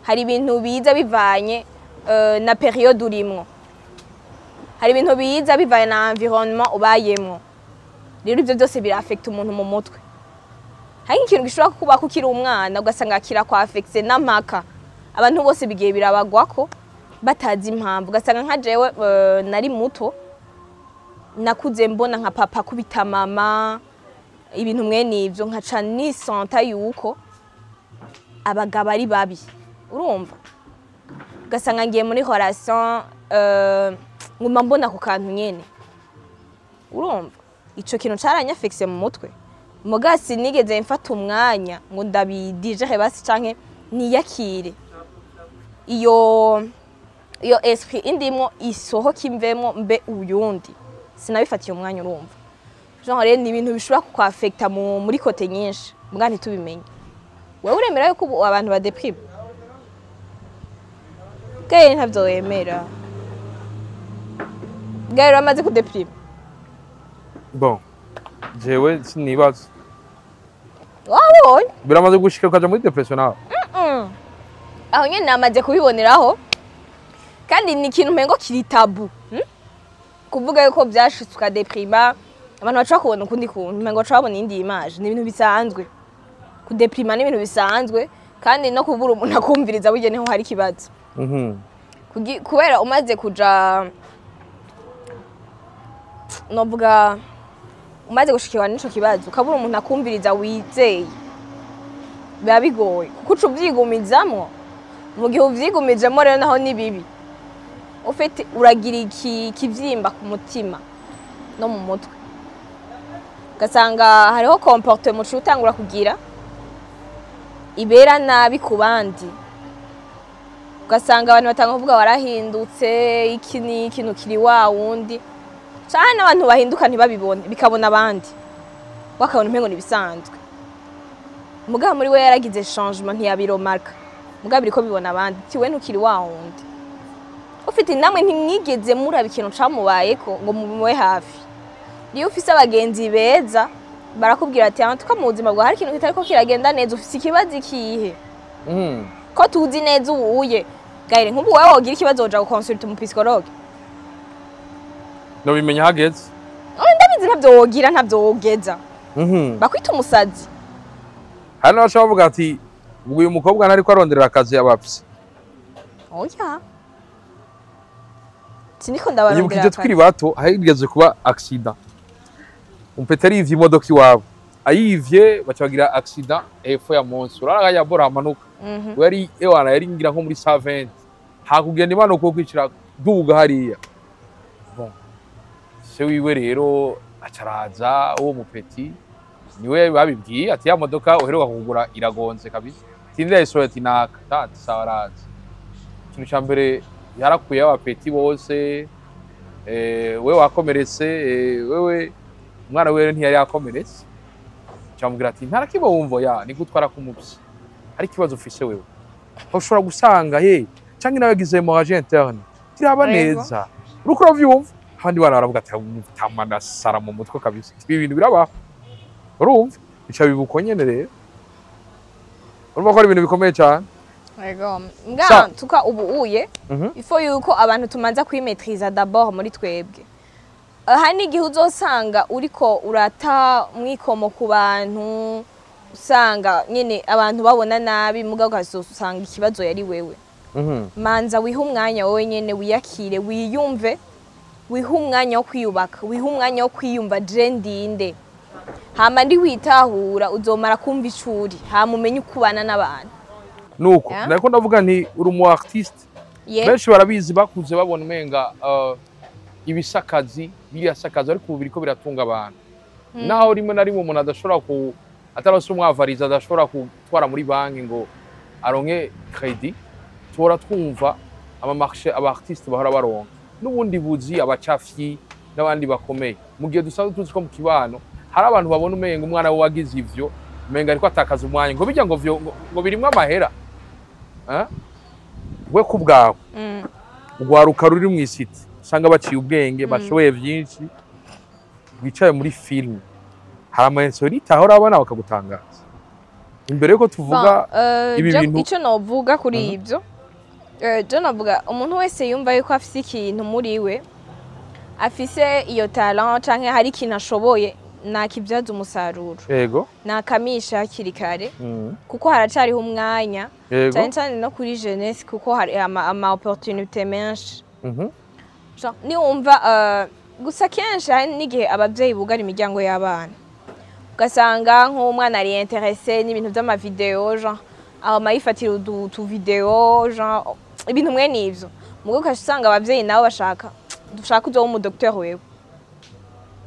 hari ibintu biza bivanye na période urimwo, hari ibintu biza bivanye na environnement ubayemwo. Rero ivyo byose biraffecta umuntu mu mutwe. Hari nk'ikintu gishobora kuba ukiri umwana, ugasanga kirakwaffecte n'ampaka. Abantu bose bigiye birabagwako batazi impamvu. Ugasanga nka jewe, nari muto, nakuze mbona nka papa akubita mama, ibintu mwene ivyo, nkaca nisanta yuko abagabo ari babi. Urumva, ugasanga ngiye muri relation, nguma mbona ku kantu nyene. Urumva ico kintu caranyaffectise mu mutwe, muga sinigeze mfata umwanya ngo ndabidigère basi, canke niyakire iyo esprit indimwo, isohoka imvemwo mbe uyundi. Sinabifatiye umwanya. Urumva, genre rero ni ibintu bishobora kukwaffecta muri côté nyinshi, mbwa ntitubimenye. Wewe uremera yuko ubu abantu badéprime? Gaye ntavyo wemera. Gaye, uramaze kudéprima? Bon, jewe sinibaza. Wabonye? Biramaze gushika ukaja muri dépression nawe? Aho nyene namaze kubiboneraho. Kandi ni ikintu umengo kiri tabou, Kuvuga yuko vyashitse ukadeprima, abantu baca bakubona ukundi kuntu, umengo baca babona iyindi image. Ni ibintu bisanzwe kudeprima, ni ibintu bisanzwe. Kandi no kubura umuntu akumviriza burya niho hari ikibazo. Kubera umaze kuja, novuga umaze gushikirwa n'ico kibazo, ukabura umuntu akumviriza wizeye, biba bigoye kuko uca uvyigumizamwo. Mu gihe uvyigumijemo rero naho ni bibi, ufite uragira iki kivyimba ku mutima no mu mutwe, ugasanga hariho comportement uciye utangura kugira ibera nabi ku bandi, ugasanga abantu batanga kuvuga warahindutse, iki n'iki, ntukiri wa wundi. Canke n'abantu bahinduka ntibabibone, bikabona abandi, bakabona umengo nibisanzwe, mugabo muri we yaragize changement, ntiyabiromarka, mugabo biriko bibona abandi ti we ntukiri wa wundi. Ufite namwe ntimwigeze muraba ikintu camubayeko ngo mumube hafi. Iyo ufise abagenzi beza barakubwira ati: "Ah, tuka mu buzima bwawe hari ikintu kitariko kiragenda neza, ufise ikibazo ikihe?" Ko tuzi neza ubuye gaire, nk'ubu wewe wogira ikibazo woja gukonsulta umupsychologue? Nobimenya hageze. Oh, ndabizi ntavyo wogira, ntavyo wogeza. Bakwita umusazi. Hari n'abaca bavuga ati: "Ubwo uyu mukobwa ntariko aronderera akazi abapsi." Oya, siniko ndabarondera Yibukije akazi. Tukiri bato higeze kuba accident, umupeta arivye imodoka iwabo, ayivye baca bagira accident hepfo ya munsi urara ya bora hamanuka. We yari ewana yari ngira nko muri 120, hakugenda imanuka wo kwicira duga hariya. Bon, se wiwe rero acaraza, uwo mupeti niwe babibwiye ati: "Ya modoka uheruka kugura iragonze kabisa." Tindi yayisohoye ati: "Naka tati sawa." Araza, ikintu ca mbere yarakuye abapeti bose: "We wakomeretse, wewe." Umwana wiwe ntiyari yakomeretse. Camubwira ati: "Ntarakimwe wumva ya ni gutwara k'umupsi, hari ikibazo ufise wewe." Aho ushobora gusanga he canke nawe yagize hémorragie interne, tiraba neza, uriko uravyumva. Abandi bana baravuga ati: "Tamana sara mu mutwe kabisa, ibi bintu birabaho." Urumva bica biba uko nyene. Rero urumva ko ari ibintu bikomeye cane. Ego. Mbwa tuka ubu uye ifo yuko abantu tumanza kwimetriza d'abord muri twebwe. Hari n'igihe uzosanga uriko urata mwikomo ku bantu, usanga nyene abantu babona nabi, mugabo ukazosanga ikibazo yari wewe. Manza wihe umwanya wowe nyene, wiyakire, wiyumve, wihe umwanya wo kwiyubaka, wihe umwanya wo kwiyumva: je ndinde? Hama ndi witahura, uzomara kumva icuri, hama umenye uko ubana n'abantu. Nuko nariko ndavuga nti uri umu artiste. Benshi barabizi, bakuze babona umenga ibisakazi biriya sakazi, ariko ubu biriko biratunga abantu, naho rimwe na rimwe umuntu adashobora ku atarose umwavariza, adashobora gutwara muri banki ngo aronke crédit. Tuhora twumva ama marché aba artiste bahora baronka n'ubundi buzi, abacafyi n'abandi bakomeye, mu gihe dusanzwe tuzi ko mu kibano hari abantu babona umenga umwana we wagize ivyo, umenga ariko atakaza umwanya, ngo bijya ngo vyo ngo birimwo amahera. Eh? We ku bwawe, urwaruka ruri mu isiti usanga baciye ubwenge, bashoboye byinshi, wicaye muri filime, hari ama insolite ahora abona bakagutangaza imbere yuko tuvuga Bon, ibi bintu. Ico novuga kuri ivyo, je novuga umuntu wese yumva yuko afise ikintu muri we, afise iyo talent canke hari ikintu ashoboye, nakibyaza umusaruro, nakamisha hakiri kare, kuko haracariho umwanya, cyane cyane no kuri jeunesse, kuko hari ama opportunité menshi. Genre, niwumva gusa kenshi hari n'igihe abavyeyi bugara imiryango y'abana, ugasanga nk'umwana ari intéressé n'ibintu vy'amavideo, genre ama yifatira utuvideo, genre ibintu mwene ivyo, mugo ugaca usanga abavyeyi nabo bashaka dushaka uzoba umudocteur wewe.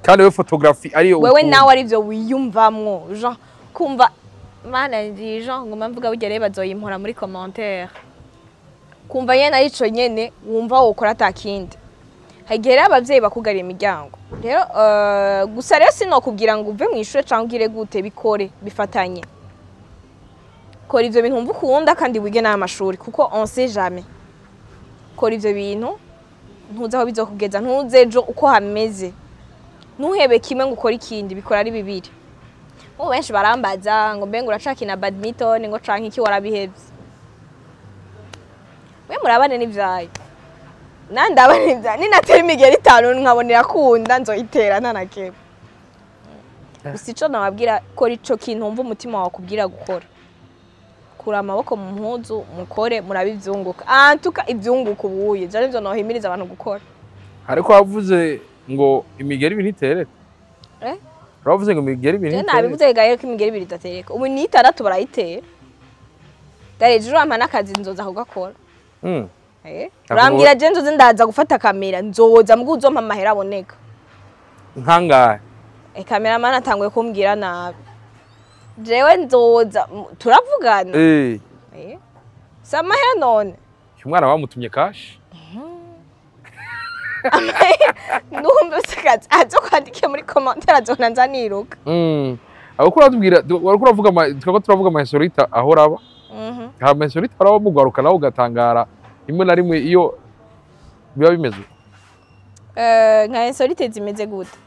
Kandi we photographie ariyo Wewe ukunda. Nawe arivyo wiyumvamwo, genre kumva mana ndi, genre ngoma mvuga burya rero bazoyimpora muri commentaire, kumva nyene arico nyene wumva wokora atakindi. Hari igihe rero abavyeyi bakugariye imiryango rero, gusa rero sinokubwira ngo uve mw'ishure canke ugire gute, bikore bifatanye. Kora ivyo bintu wumva ukunda kandi wige n'amashuri, kuko on sait jamais. Kora ivyo bintu, ntuzi aho bizokugeza, ntuzi ejo uko hameze. Ntuhebe kimwe ngo ukore ikindi, bikora ari bibiri. Nk'ubu benshi barambaza ngo: "Mbe ngo uracakina badminton, ngo canke iki, warabihevye?" We murabane n'ivyayo. Nandaba nivya ninatera imigeri 5 nkabonera kunda nzoyitera ntanakeba. Gusa ico nababwira, kora ico kintu wumva umutima wawe kubwira gukora. Kura amaboko mu mpuzu, mukore, murabivyunguka. Antuka ivyunguka ubuye je nivyo nohimiriza abantu gukora. Ariko wavuze ngo imigeri ibiri ntitereka. Eh? Wavuze ngo imigeri ibiri Je ntitereka. Nabivuze gahe ko imigeri ibiri idatereka? Ubu ni itandatu barayitera. Dare ejo urampa n'akazi nzoza kugakora. Eh? Urambwira je nzoze ndaza gufata kamera, nzoza mbwo uzompa amahera aboneka. Nkangahe? E, cameraman atanguye kumbwira nabi. Jewe nzoza turavugana. Eh. Si amahera none. Umwana bamutumye cash. Numva usakaza azo kwandike muri commentaire, azona nza niruka. Aho uratubwira wariko uravuga twako turavuga ama insolite aho raba. Ama insolite araba mugaruka nawe ugatangara rimwe na rimwe iyo biba bimeze uko. Eh, nka insolite zimeze gute?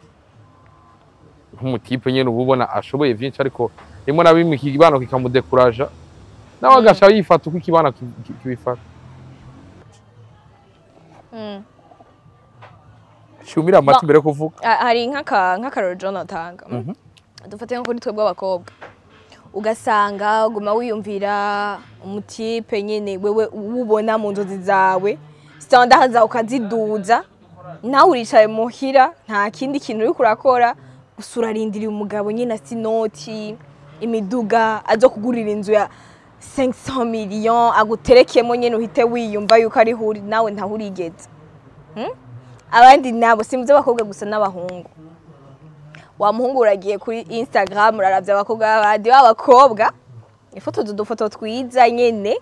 Nk'umu type nyene uba ubona ashoboye vyinshi, ariko rimwe na bimwe ikibano kikamudekuraja, nawe agaca yifata uko ikibano kibifata. Shumira amata imbere yo kuvuga. Ah, hari nk'akaroro John atanga. Dufate nko kuri twebwe abakobwa, ugasanga uguma wiyumvira umu type nyene wewe uwubona mu nzozi zawe, standard zawe ukaziduza, nawe uricaye muhira nta kindi kintu uriko urakora, gusa urarindiriye umugabo nyine afite inoti, imiduga, azo kugurira inzu ya 500 millions, aguterekemo nyene uhite wiyumva yuko ari huri nawe ntaho urigeze. Abandi nabo, simvuze abakobwa gusa, n'abahungu. Wa muhungu uragiye kuri Instagram, uraravye abakobwa b'abandi, b'abakobwa, ifoto, udufoto twiza nyene,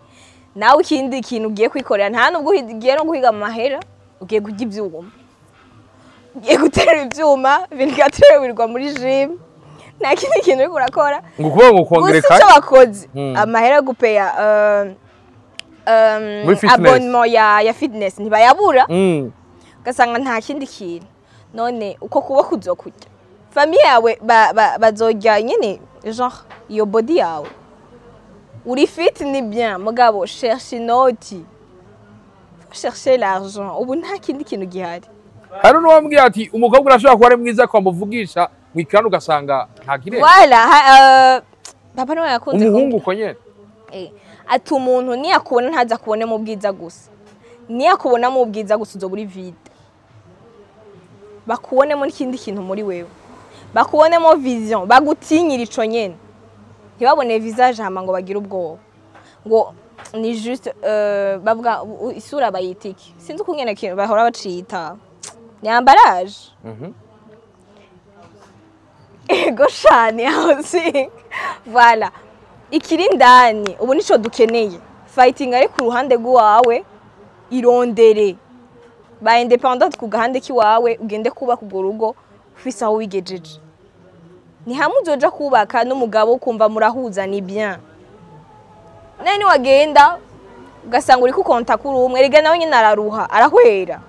nawe ikindi kintu ugiye kwikorera, nta nubwo ugiye no guhiga amahera, ugiye kurya ivyuma, ugiye guterura ivyuma, bigaterurirwa muri gym, nta kindi kintu uriko urakora. Ngo kuvuga ngo Gusa kongereka icyo bakoze, amahera yo gupeya Muri fitness. abonnement ya fitness ntibayabura. Ugasanga nta kindi kintu. None uko kuboko uzokurya, famille yawe bazorya nyene genre iyo body yawe uri fit, ni bien, mugabo cherche inoti, faut chercher l'argent, ubu nta kindi kintu gihari. Hari n'uwambwiye ati umukobwa urashobora kuba ari mwiza, kwamuvugisha mu ikirani ugasanga nta kirenze. Voilà, papa niwe yakunze Umuhungu uko nyene. Eh, ati umuntu niyakubona ntaza kubone mu bwiza gusa, niyakubona mu bwiza gusa uzoba uri vide. Bakubonemo n'ikindi kintu muri wewe, bakubonemo vision, bagutinyira ico nyene, ntibabone visage hama ngo bagire ubwoba ngo ni juste bavuga isura bayita iki? Sinzi ukungene kintu bahora bacita ni emballage. Ego shane, aho si voilà, ikiri indani ubu nico dukeneye. Fighting ari ku ruhande rw'iwawe, irondere ba indépendante ku gahande k'iwawe, ugende kubaka urwo rugo ufise aho wigejeje. Ni hamwe uzoja kubaka n'umugabo ukumva murahuza, ni bien. Nawe niwagenda ugasanga uri kukonta kuri umwe, erega nawe nyine araruha, arahwera.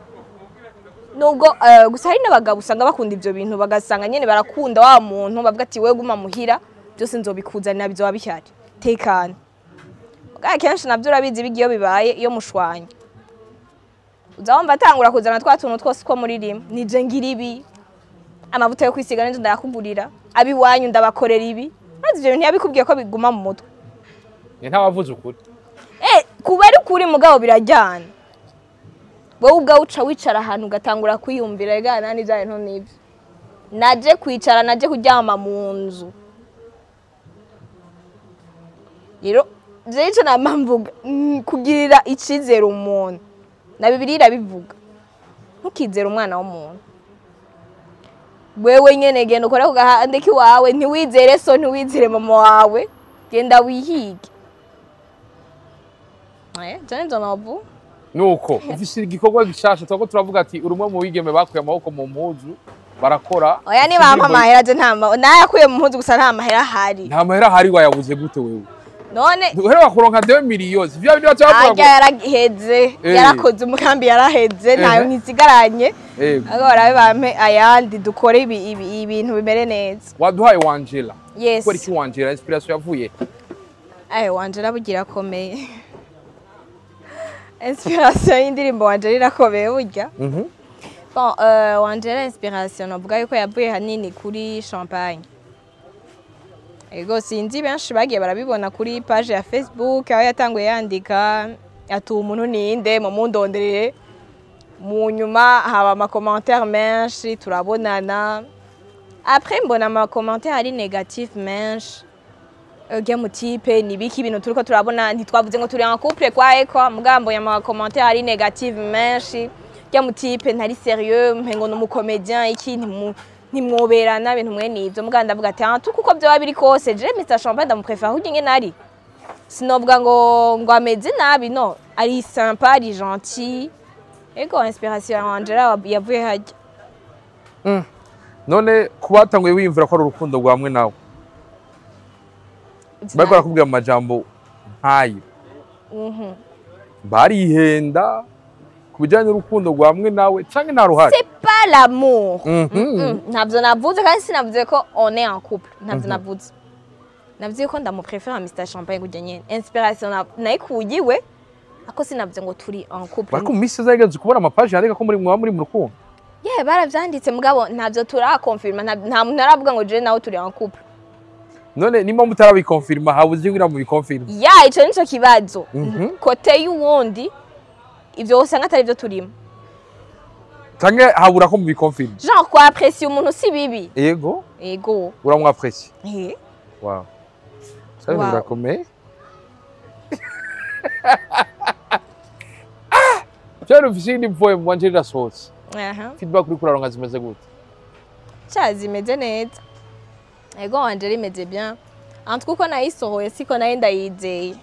Nubwo gusa hari n'abagabo usanga bakunda ivyo bintu, bagasanga nyene barakunda wa muntu bavuga ati wewe guma muhira, byose nzobikuzanira, bizoba bihari, tekana. Bwa kenshi navyo urabizi, bigiye iyo bibaye, iyo mushwanye, uza wumva atangura kuzana twa tuntu twose two muri rimwe: nije ngira ibi, amavuta yo kwisiga nije ndayakugurira, abiwanyu ndabakorera ibi. Maze ivyo bintu ntiyabikubwiye ko biguma mu mutwe. Ni ntawavuze ukuri. Eh, kuba ari ukuri, mugabo birajyana. Wowe ubwawe uca wicara ahantu ugatangura kwiyumvira: rega nani bya bintu n'ibyo naje kwicara, naje kuryama mu nzu. Rero jewe ico nama mvuga, kugirira icizere umuntu, na Bibiliya irabivuga, ntukizere umwana w'umuntu. Wewe nyene genda ukore ku gahande k'iwawe, ntiwizere so, ntiwizere mama wawe, genda wihige. Je nivyo novuga. Nuko ufise igikorwa gishasha, turako turavuga ati uri umwe mu bigeme bakuye amaboko mu mpuzu barakora. Oya, nibampa amahera je nta nayakuye mu mpuzu, gusa nta mahera ahari. Nta mahera ahari, wayabuze gute wewe? None uheruka kuronka 2 millions, vya bindi baca bavuga arya yaraheze. Yarakoze umugambi, yaraheze, ntayo nkisigaranye. Ahubwo barabe bampe ayandi dukore ibintu bimere neza. Waduhaye Wangela. Yes. Kubera iki Wangela? Inspiration yavuye? Ayo, Wangela bugira akomeye. Inspiration y'indirimbo wanje rirakomeye burya. Bon, Wangela, inspiration novuga yuko yavuye hanini kuri Champagne. Ego, sinzi, benshi bagiye barabibona kuri page ya Facebook aho yatanguye yandika ati: "Umuntu ninde mumundonderere." Mu nyuma haba ama commentaire menshi, turabonana. Après mbona ama commentaire ari négatif menshi: "Urya mu type nibiki? Ibintu turiko turabona, ntitwavuze ngo turi en couple kwa eko." Mugambo ya ma commentaire ari négative menshi: "Urya mu type ntari sérieux, mpengo ni umu comédien, iki, ntimwoberana," ibintu mwene ivyo. Mugabo ndavuga ati: "Ah, kuko vyoba biri kose, je Mr Champagne ndamuprefera kurya ingene ari. Sinovuga ngo ameze nabi, no ari sympa, ari gentil." Ego, inspiration ya Angela yavuye harya. None kuba watanguye wiyumvira ko ari urukundo rwamwe nawe, bariko barakubwira mu majambo nkayo, barihenda ku bijyanye n'urukundo rwamwe nawe canke nta ruhare? C'est pas l'amour. Ntabyo navuze, kandi sinavuze ko on est en couple, ntabyo navuze. Navuze ko ndamuprefera Mr Champagne kurya nyene. Inspiration nayikuye iwe, ako sinavuze ngo turi en couple. Ariko mu minsi izageze kubona amapaji yandika ko muri mwaba muri mu rukundo. Yeah, baravyanditse, mugabo ntabyo turakonfirma. Nta muntu aravuga ngo je nawe turi en couple. None nimba mutarabikonfirma, habuze kugira mu bikonfirma? Ya, ico nico kibazo. Côté y'uwundi ivyo usanga atari byo turimo. Canke habura ko mubikonfirma? Genre kwapresiye umuntu si bibi. Yego. Ego. Uramwapresiye? Eh. Wow. Ça Wow. birakomeye. Ah! Byari ufise iyindi poem wanje irasohotse. Aha. Feedback uriko uraronka zimeze gute? Cha, zimeze neza. Ego, wanje rimeze bien. En tout cas, uko nayisohoye siko nayo ndayizeye,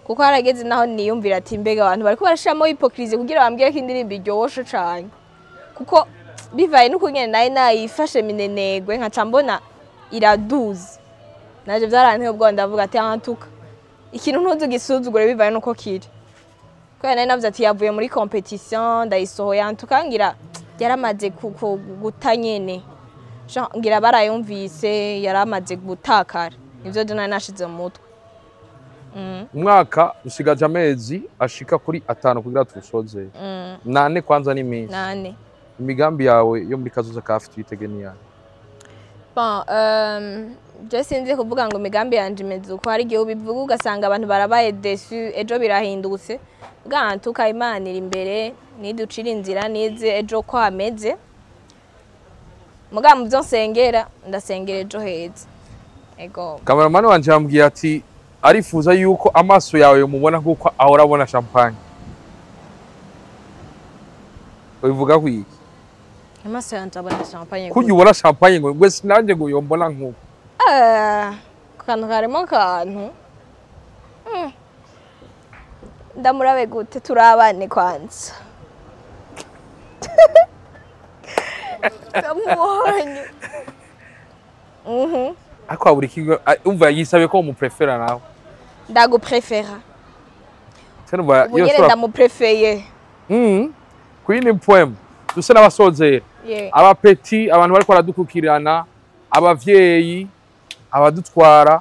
kuko harageze naho niyumvira ati: "Mbega abantu bariko barashiramo hypocrisie kugira bambwire ko indirimbo iryoshe cane?" Kuko bivaye n'ukungene nayo nayifashe minenegwe, nkaca mbona iraduze, naje vyaranteye ubwoba. Ndavuga ati: "En tout cas, ikintu ntuzi ugisuzugure bivaye n'uko kiri." Kubera nari navuze ati yavuye muri compétition, ndayisohoye, en tout cas ngira yaramaze guta nyene. Genre, ngira barayumvise, yaramaze gutakara. Nivyo je nari nashize mu mutwe. Umwaka usigaje amezi ashika kuri 5 kugira tuwusoze. Nane kwanza n'iminsi. 4. Imigambi yawe yo muri kazoza ka hafi tuyitege niyahe? Bon, je sinzi kuvuga ngo imigambi yanje imeze uko. Hari igihe ubivuga ugasanga abantu barabaye déçus, ejo birahindutse. Bwa ntuka Imana iri imbere, niducira inzira, nize ejo ko hameze. Mugabo mu byo nsengera, ndasengera ejo heza. Ego. Cameraman wanje yambwiye ati arifuza yuko amaso yawe mubona nkuko ahora abona Champagne. Ubivuga kwiki? Amaso yanje abona Champagne? Kurya ubona Champagne, ngo ngwe sinanje ngo yombona nkuko. Ah, akantu karimo akantu. Ndamurabe gute? Turabane kwanza, ndamubonye. Ariko habura ikigo umva yisabe ko umuprefera nawe. Ndaguprefera. Cyane. Ubu nyene ndamuprefeye. Kuri ni poem dusa n'abasozera. Abapeti, abantu bariko baradukukirana, abavyeyi, abadutwara,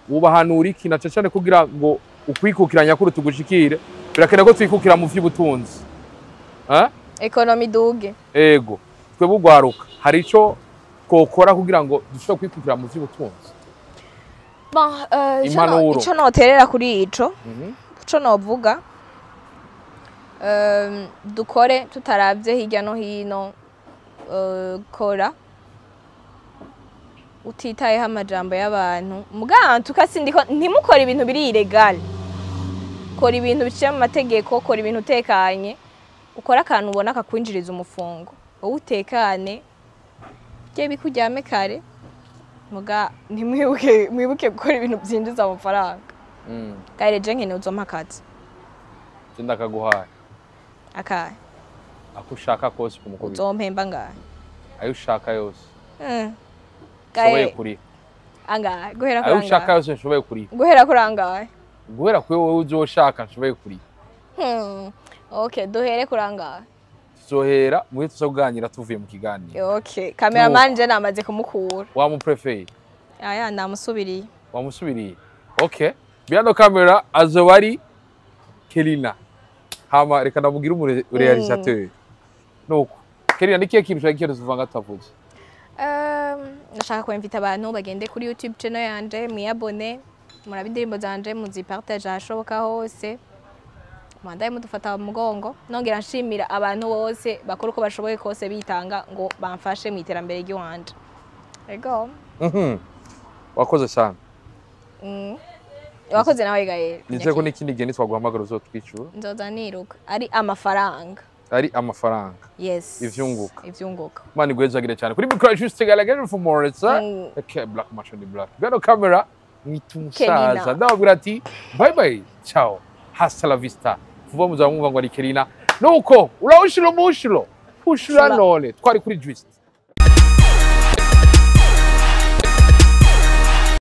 ubahanura iki, na cane cane kugira ngo ukwikukira nyakuri tugushikire, birakenewe ko twikukira mu vy'ubutunzi, eh? Économie duge. Ego, twebwe ugwaruka hari ico twokora kugira ngo dushobore kwikukira mu vy'ubutunzi? Bon, Impanuro. Ico noterera kuri ico, ico novuga, dukore tutaravye hirya no hino. Kora utitayeho amajambo y'abantu. Muga tukasindiko, ntimukore ibintu biri illégal. Kora ibintu biciye mu mategeko, kora ibintu utekanye, ukora akantu ubona kakwinjiriza umufungo, wowe utekane, rye bikuryame kare. Muga ntimwibuke, mwibuke gukora ibintu byinjiza amafaranga. Gaire, je nkeneye uzompa akazi. Je ndakaguhaye. Akahe? Ako ushaka kose kumukubita. Uzompemba ngahe? Ayo ushaka yose nshoboye Gaire, kuriha. angahe? Guhera kuri Ayo ushaka angahe? yose nshoboye kuriha. Guhera kuri angahe? Guhera kuri wowe uzoshaka nshoboye kuriha. Okay, duhere kuri angahe? Tuzohera muhe tuza kuganira tuvuye mu kiganiro. Okay, cameraman je namaze kumukura. Wamuprefeye? Aya, namusubiriye. Wamusubiriye. Okay, behind the camera azoba ari Kelina. Hama reka ndamubwire umu réalisateur. Nuko Kelina, ni kihe kintu ushaka ikintu tuvanga tutavuze? Ndashaka kwemvita abantu bagende kuri YouTube channel yanje, mwiyabone, murabe indirimbo zanje, muzipartage ahashoboka hose, mwandaye mudufata mu mugongo. Nongera nshimira abantu bose bakora uko bashoboye kose bitanga ngo bamfashe mu iterambere ry'iwanje. Ego. Wakoze sana. Wakoze nawe, Gael. Nizeye ko n'ikindi gihe nitwaguhamagara uzotwicura. Nzoza niruka ari amafaranga. Ari amafaranga. Yes. Ivyunguka. Ivyunguka. Imana iguhezagire cyane. Kuri micro, Juste Galagere from Moresa, aka Black Machine Black. Beno camera mwita umusaza. Kelina. Ndababwira ati bye bye, ciao, hasta la vista. Vuba muzaba mwumva ngo ari Kelina. Nuko urawushira umushiro ushira. Shura. None twari kuri Juste.